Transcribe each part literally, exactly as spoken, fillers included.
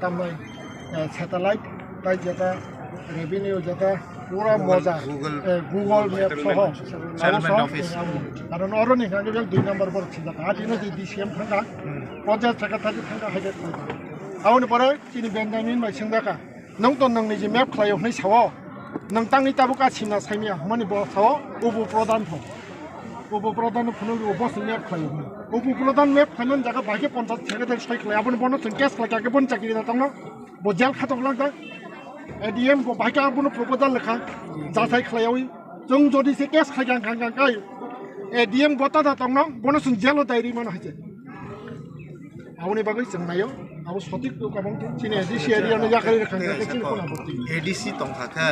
Amai, eh, satellite, tai jeta revenue jeta pura moja, Google, eh, Google Map soho. Chairman Abo soho, office. Eh, abo. Karon oro ni hwnka khe dui number borok sinjak. Ati no D C M thangka, Panchayat Secretary thangka, hai khe thangka. Aboni pore chini Benjamin bai singjaka. Nwng to nwng niji map khlaio hwnwi sao. Nwng tangni tabuk a simna saimya hwnmani bo sao, upu pradhan pho. Upu pradhan phunuk bo se map khlaio hwnwi. Upu pradhan map khlaimani jaga bai khe Panchayat Secretary soi khlai. Aboni bono chwng case khlai kha khe boni chakri da tongno. Bo jail khatok lang ta. A D M bo bai khe abono proposal lekha. Jasai khlaiwi. Chwng jodi se case khlai kha kha kha kai. A D M bo ta da tongno. Bono chwng jail o dai ri mano hai se. Aboni bagwi chwng naio, abo sotik to kabang to chini A D C area no yakari rwkha khe chini kono bwtwi. A D C tongkha khe,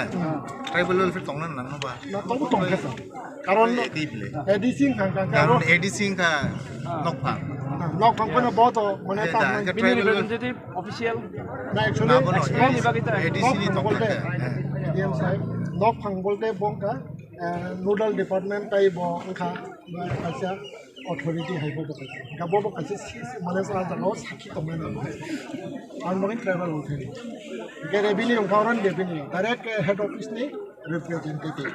tribal welfare tongna nangno ba? Na, tobo tongkha sa. Karon A D C wngkha khe karon abo A D C wngkha nokphang. Nokphang kono bo to mane ta nang bini representative official. Na, actually, actually, A D C ni tongkha khe. A D M sahib, nokphang bolte bo wngkha, eh, nodal department tai bo wngkha, ba kaisa authority hai bo kaisa. Ga bo bo kaisa si-, si-, mane sa jaga o sakhi tongmani. Ang mani tribal authority. Ga revenue, government revenue, direct, eh, head office ni representative.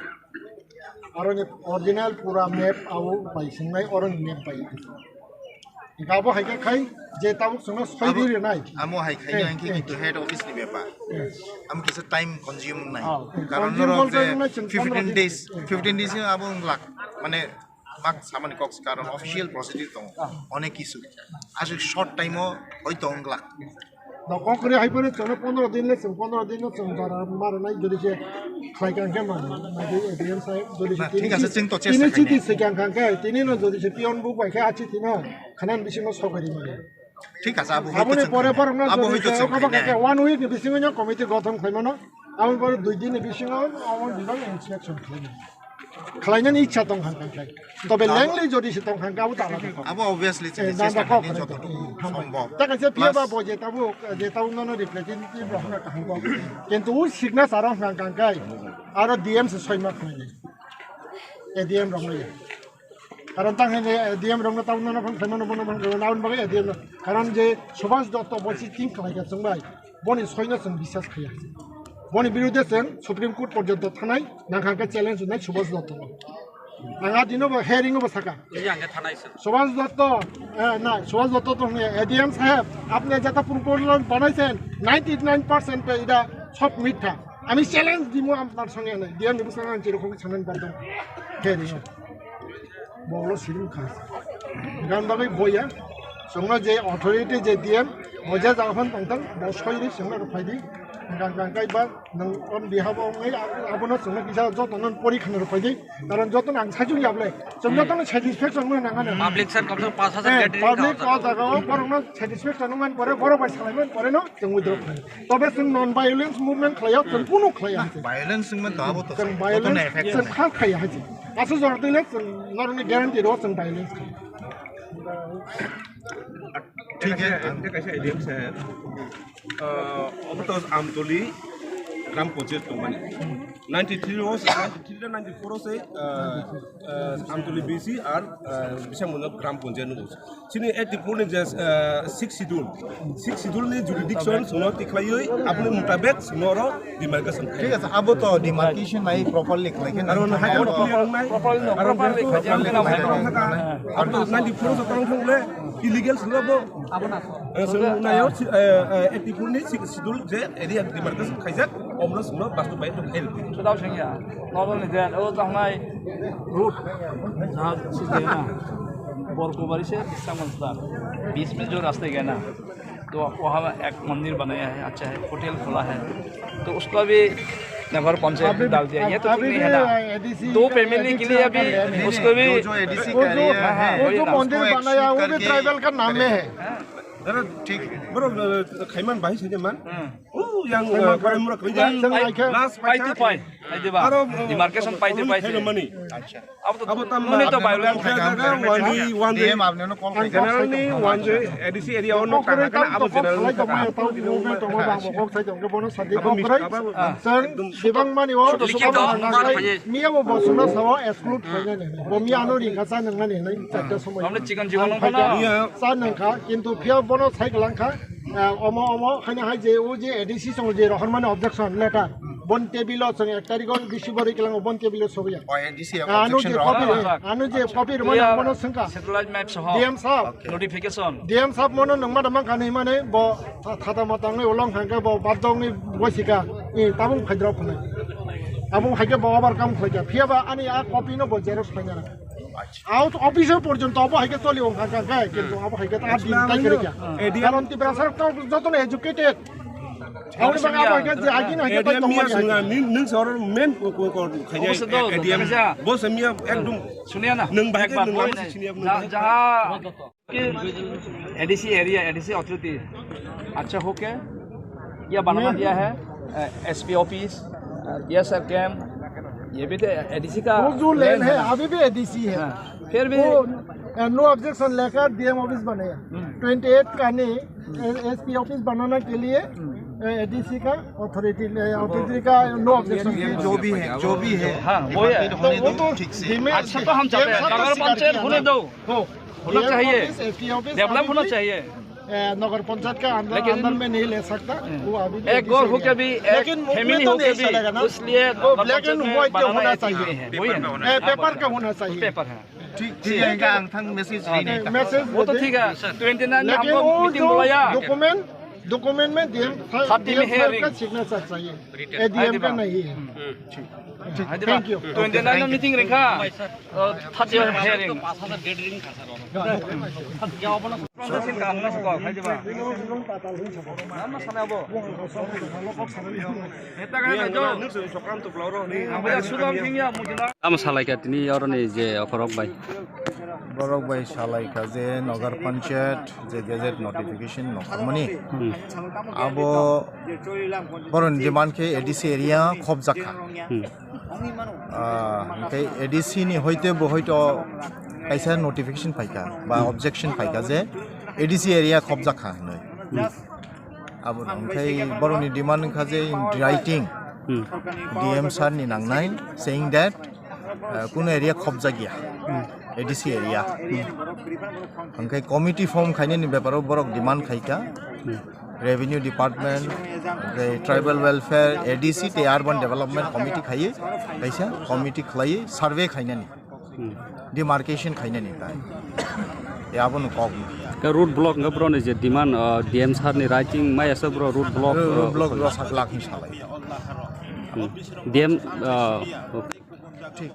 Aro ni original pura map au bai singnai oro ni map bai. Ga bo hai khe khai je tabuk songno soi di renai. Amo hai khai nang khe kintu head office ni bepar. Am kisa time consume nai. Karon norok je fifteen days, fifteen days abo wng lak. Mane mak samani kok karon official procedure tongo. Onek kisu. Aswk short time o hoi tong glak. Da kok kre hai pore chwngno pondro din le chwng pondro din no chwng jara maro nai jodi se khlai kang khe man nai di A D M sahib jodi se thik ase, chwng to chini chesta chiti khainai. Se kang kang khe tini no jodi se pion buk bai khe achi tino khanan bisingo sokari mani. Thik ase, abo hoito aboni pore borok no abo jodi hoito se chwng kaba khainai. Khe one week ni bisingo committee gothon khlai mano. Aboni pore dui din ni bisingo omo bibang inspection khlai mano. Khlainani ichha tong kha kha khlai. Tobe lengli jodi se tong kha kha abo tala kha. Abo obviously chini chesta khainai joto sombhob. Ta kaisa phiya ba bo je tabuk, je tabuk nono representative rok hwnna kaham kok. Kintu o signature rok hwnka kha kha aro D M se soi ma khlainai. A D M rok nai. Karon tang hene A D M rok no tabuk nono phang khlaimano bono phang khlaimano aboni bagwi A D M no. Karon je Subhas Dotto bo si thing khlai kha chwng bai. Boni soino chwng biswas khaiya. Boni birudhe chwng Supreme Court porjonto thanai nangkha khe challenge nai Subhas Dotto no. Ang a dino bo hearing bo saka. Iya, ang khe thanai chwng. Subhas Dotto, eh, na, Subhas Dotto to hwnwi, "A D M saheb, apni jeta proposal banaichen, ninety nine percent pe ida sob mitha. Ami challenge dimu apnar songe nai." D M ni bwskango ang chirokho sanani bagwi. Hearing o. Bolo siring kha. Gan bagwi boya. Songno je authority je D M, bo je jaga phan tongthang, bo soi ri songno rw phai di. Gan gan kai ba, nang on behalf of ngai, abono songno kisa joto non pori khana rw phai di. Karon joto nang sajung yable. Song joto no satisfaction mo nang ano. Public sir kom se kom paanch hajar Eh, gate public ring ko jaga o, borok no satisfaction man pore, borok bai salai man pore no, chwng withdraw khlai. Tobe chwng non violence movement khlai o, chwng kunu khlai o. Violence wngmani to abo to Chwng sai. Violence Effect chwng sai. Kha khlai o hai chwng. Aswk jora twi le chwng norokni guarantee rw chwng violence kha. Thik hai, ang kaisa idea se, ah, obo to Amtoli Gram Panchayat tongmani. Ninety three o, ninety three na ninety four o se, ah, ah, Amtoli B C ar, ah, Bishamganj Gram Panchayat no. Chini eighty four ni je, ah, six schedule, six schedule ni jurisdiction songno tikhlaiwi aboni mutabek songno oro demarcation. Thik ase, abo to demarcation nai properly khlai khe Karon nang High Court abo clear wngnai. Properly no, Karon properly properly khlai khe khlai khe khlai khe abo to ninety four o tong thung le illegal songno bo. Abo na. Eh, song nayo, eh, eh, eighty four ni six schedule je area demarcation khaijak, omno songno bastu bai to help. Sudao sengya, normal ni den, o tangnai road, jahaj si gaya na, Borkobari se Bishamganj tak, बीस में जो रास्ता गया ना, तो वहाँ एक मंदिर बनाया है, अच्छा है, होटल खोला है, तो उसको भी नगर पंचायत अभी, डाल दिया। ये तो अभी ठीक नहीं भी है ना? एडीसी दो का, फैमिली के लिए अभी उसको भी जो, जो एडीसी वो का जो, एरिया है, वो जो मंदिर बनाया, वो भी ट्राइबल का नाम में है। Dara, thik. Borok, eh, khaiman bahai saja man. Hmm. Oh, yang, eh, parai mura koi jang. Last pai to pai. Hai diba? Aro, eh, demarcation pai to pai se. Mani. Acha. Abo to, abo tam mani to violence. Jaga, one way, one way. D M apni no call khai. General ni one way, A D C area ono kana kana abo general ni kana. Abo mis-, abo, abo, Sir, sibang mani o, likhito, miya bo bosongno sao exclude khainani. Bo miya ano ringkha cha nangmani hinwi chaita somoi. Tamle chikon chikon wngkha na? Cha nangkha, kintu phiya bono sai kwlangkha. Omo omo haino hai je o je A D C song je rohormani objection letter. Bon table o chwng ek tarikh o receive rwi klango bon table o sobiya. O A D C Anu objection je rohor copy, ma? Anu je copy rwmani Clear. Bono swngkha. Satellite map soho. D M sab. Okay. Notification. D M sab mono nungma da mankha hinwi mane bo tha-, thata mata wngwi ulong hangkhe bo baddo wngwi boisika. I tabung phaidrop hwnwi. Abung haikhe bo overcome khlaikha. Phiyaba ani a copy no bo xerox khlaina. Out office porjonto abo haikhe choli wng kha kha khe, kintu abo haikhe ta din tai khe kha. A D M Karon Tiprasa rok to jotono educated. Aboni bagwi abo haikhe je agini haikhe A D M tai miya tongmani swnga, haikhe. Nin, nin sor main ko, ko, ko, khaye Obo se do, A D M. Kaisa. Bo se miya ekdom Suniya na. Nwng bai Ekbar khe nwng koi abo se nai. Siniya Ja-, nwng bai. Jaha ki A D C area, A D C authority, अच्छा होके ये बनाना दिया है, अ, S P office, अ, ये sir camp, ये भी तो A D C का वो जो land land है, है ना। अभी भी A D C है। हाँ, फिर भी वो, अ, no objection लेकर D M office बने हैं। हम्म। ट्वेंटी एट का नहीं, हम्म। S P office बनाने के लिए, हम्म। अ, A D C का authority, अ, authority का no objection ये है। जो भी है, जो भी है, हाँ, वो है। तो वो तो ठीक से। अच्छा, तो हम चाहते हैं, नगर पंचायत होने दो। हो। होना चाहिए। Develop होना चाहिए। ए, नगर पंचायत का अंदर, लेकिन अंदर में नहीं ले सकता, हम्म। वो अभी भी एक घर होके भी, एक लेकिन मुख में family तो होके नहीं भी, चलेगा ना। इसलिए वो नगर black and पंचायत में white का बनाना होना ये चाहिए। ठीक नहीं है, वही है ना? ए, पेपर का होना चाहिए। पेपर है। ठीक, ठीक है, इनका अंगठा message हाँ, नहीं नहीं, था। Message वो तो दे दे। ठीक है, ट्वेंटी नाइन में लेकिन हमको वो मीटिंग जो बुलाया। Document, document में D M, थर्टी में D M sir का hearing। Signature चाहिए, ए, D M का नहीं है। हम्म। ठीक। Thank you। ट्वेंटी नाइन में मीटिंग रखा। Thirty hearing. Tamo salaikha tini oroni je okhorok bai. Borok bai salaikha je Nagar Panchayat je gazette notification nokhormani. Hmm. Abo boroni demand khe A D C area khobjakha. Hmm. Ah, hingke A D C ni hoite bo hoito kaisa notification phaikha ba objection phaikha je A D C area khobjakha hinwi. Abo hingke borokni demand wngkha je in writing Hmm. D M sir ni nangnai saying that, ah, kuno area khobjakya A D C area. Hingke committee form khainani beparo borok demand khaikha. Hmm. Revenue Department, the Tribal Welfare, A D C tei Urban Development Committee khaiwi kaisa committee khlaiwi survey khainani, Hmm. Demarcation khainani tai. E abono kok. Ke road block hwnkhe boroni je demand, uh, D M sir ni writing mai asa bro road block, Road uh, block khoi. Bro sak lak hin salai. Hmm. D M, uh, okay. Thik.